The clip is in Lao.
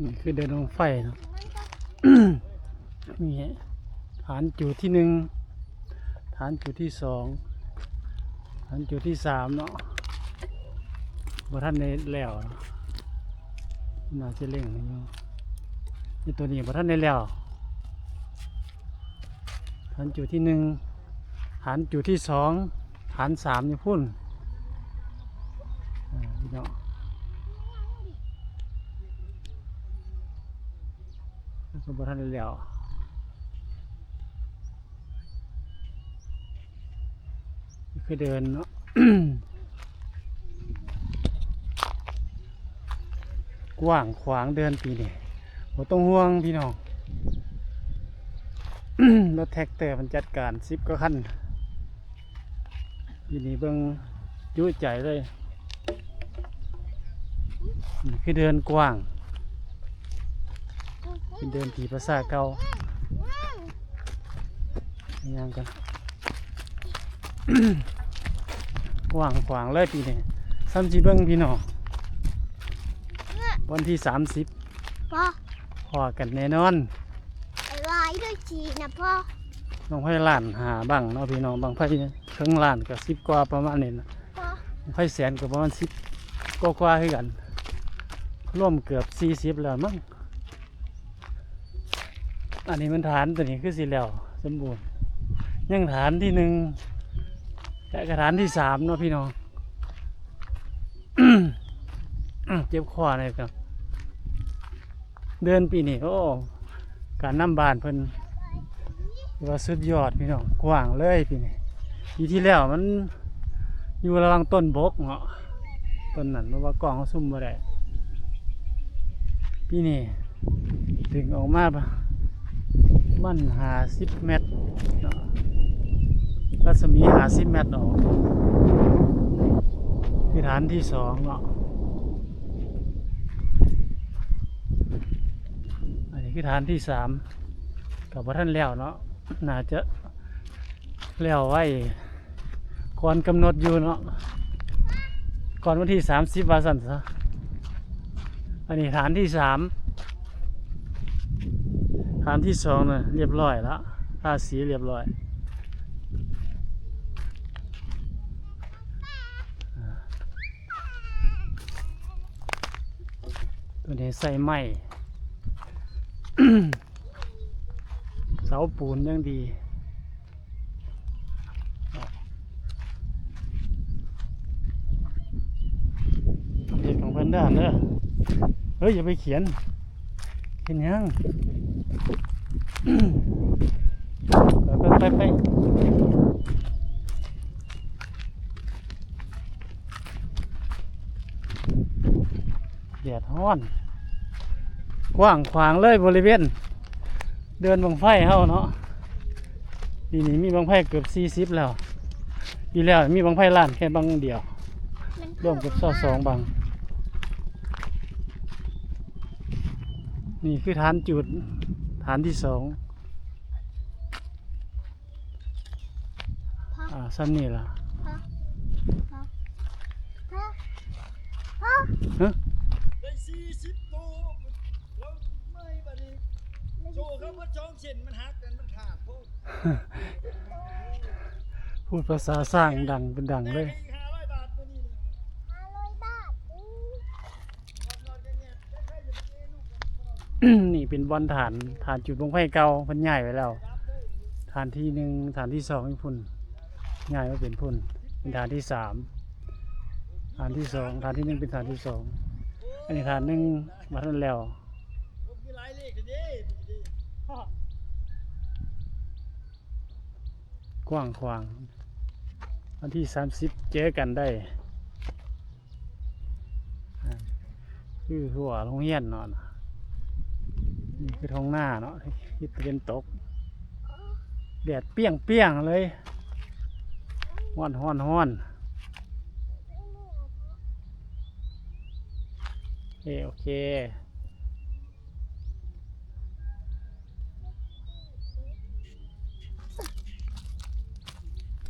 ນີ້ຄືເດີ່ນບັ້ງໄຟເນາະ ນີ້ຖານຈຸດທີໜຶ່ງ ຖານຈຸດທີສອງ ຖານຈຸດທີສາມເນາະ ບໍ່ທັນໄດ້ແລ້ວເນາະ ໜ້າຈະເລັ່ງຢູ່ ນີ້ໂຕນີ້ບໍ່ທັນໄດ້ແລ້ວ ຖານຈຸດທີໜຶ່ງ ຖານຈຸດທີສອງ ຖານສາມຢູ່ພຸ້ນ ເອີ ພີ່ນ້ອງ ກໍບໍ່ທັນໄດ້ແລ້ວ ຄືເດີ່ນເນາະ ກວ້າງຂວາງເດີ່ນປີນີ້ ບໍ່ຕ້ອງຫ່ວງພີ່ນ້ອງ ລົດແທັກເຕີເພິ່ນຈັດການສິບກວ່າຄັນ ປີນີ້ເບິ່ງຈຸໃຈເລີຍ ນີ້ຄືເດີ່ນກວ້າງ ເປັນເດີ່ນທີ່ພາສາເກົ່າ ຍ່າງກັນ ກວ້າງຂວາງເລີຍປີນີ້ ສ່ຳຊິເບິ່ງພີ່ນ້ອງ ວັນທີສາມສິບ ພໍ່ ພໍ້ກັນແນ່ນອນ ບາຍບາຍເດີຈີນນະພໍ່ ບັ້ງໄຟລ້ານຫ້າບັ້ງເນາະພີ່ນ້ອງ ບັ້ງໄຟເຄິ່ງລ້ານກໍສິບກວ່າປະມານນີ້ນະ ພໍ່ ບັ້ງໄຟແສນກໍປະມານສິບກວ່າໆຄືກັນ ລວມເກືອບສີ່ສິບແລ້ວມັ້ງ ອັນນີ້ມັນຖານຕົວນີ້ຄືຊິແລ້ວສົມບູນ ຍັງຖານທີໜຶ່ງ ແລະກະຖານທີສາມເນາະພີ່ນ້ອງ ເຈັບຄໍແນ່ເນາະ ເດີ່ນປີນີ້ ໂອ້ ການນຳບ້ານເພິ່ນ ຖືວ່າສຸດຍອດພີ່ນ້ອງ ກວ້າງເລີຍປີນີ້ ປີທີ່ແລ້ວມັນຢູ່ລະຫວ່າງຕົ້ນບົກເນາະ ຕົ້ນນັ້ນ ເພາະວ່າກ້ອງເຮົາຊູມບໍ່ໄດ້ ປີນີ້ດຶງອອກມາປະມານຫ້າສິບແມັດເນາະ ລັດສະໝີຫ້າສິບແມັດອອກ ຄືຖານທີສອງເນາະ ອັນນີ້ຄືຖານທີສາມ ກໍບໍ່ທັນແລ້ວເນາະ ໜ້າຈະແລ້ວໄວກ່ອນກຳນົດຢູ່ເນາະ ກ່ອນວັນທີສາມສິບວ່າຊັ້ນຊະ ອັນນີ້ຖານທີສາມ ຖານທີສອງນະ ລຽບຮ້ອຍລະ ທາສີລຽບຮ້ອຍ ຕົວນີ້ໃສ່ໄມ້ ເສົາປູນຢ່າງດີ ເຮັດຂອງເພິ່ນເດີ ເດີ ເຮີ້ຍ ຢ່າໄປຂຽນ ເຮັດຫຍັງ ໄປ ໄປ ໄປ ໄປ. ແດດຮ້ອນ ກວ້າງຂວາງເລີຍບໍລິເວນເດີ່ນບັ້ງໄຟເຮົາເນາະ ປີນີ້ມີບັ້ງໄຟເກືອບສີ່ສິບແລ້ວ ປີແລ້ວມີບັ້ງໄຟລ້ານແຄ່ບັ້ງດຽວ ລວມເກືອບຊາວສອງບັ້ງ ນີ້ຄືຖານຈຸດ ຖານທີສອງ ພໍ່ ອ່າ ສ່ຳນີ້ລະ ພໍ່ ພໍ່ ພໍ່ ຮະ ໄດ້ສີ່ສິບໂຕ ແລ້ວເມື່ອຍບາດນີ້ ໂສ້ເຂົາໝົດສອງເສັ້ນ ມັນຫັກກັນ ມັນຂາດໂພດ ພູດພາສາຊ້າງດັງເປັນດັງເລີຍ ໄດ້ອີກຫ້າຮ້ອຍບາດມື້ນີ້ນະ ຫ້າຮ້ອຍບາດ ອື ນີ້ເປັນບ່ອນຖານ ຖານຈຸດບັ້ງໄຟເກົ່າ ເພິ່ນຍ້າຍໄປແລ້ວ ຖານທີໜຶ່ງ ຖານທີສອງຢູ່ພຸ້ນ ຍ້າຍມາເປັນພຸ້ນ ເປັນຖານທີສາມ ຖານທີສອງ ຖານທີໜຶ່ງເປັນຖານທີສອງ ອັນນີ້ຖານໜຶ່ງ ບໍ່ທັນແລ້ວ ກວ້າງຂວາງ ວັນທີສາມສິບເຈີກັນໄດ້ ອ່າ ຄືຮົ້ວໂຮງຮຽນເນາະ ນີ້ຄືທົ່ງນາເນາະ ທິດຕາເວັນຕົກ ແດດປ່ຽງໆເລີຍ ຮ້ອນໆໆ ເອີ ໂອເຄ.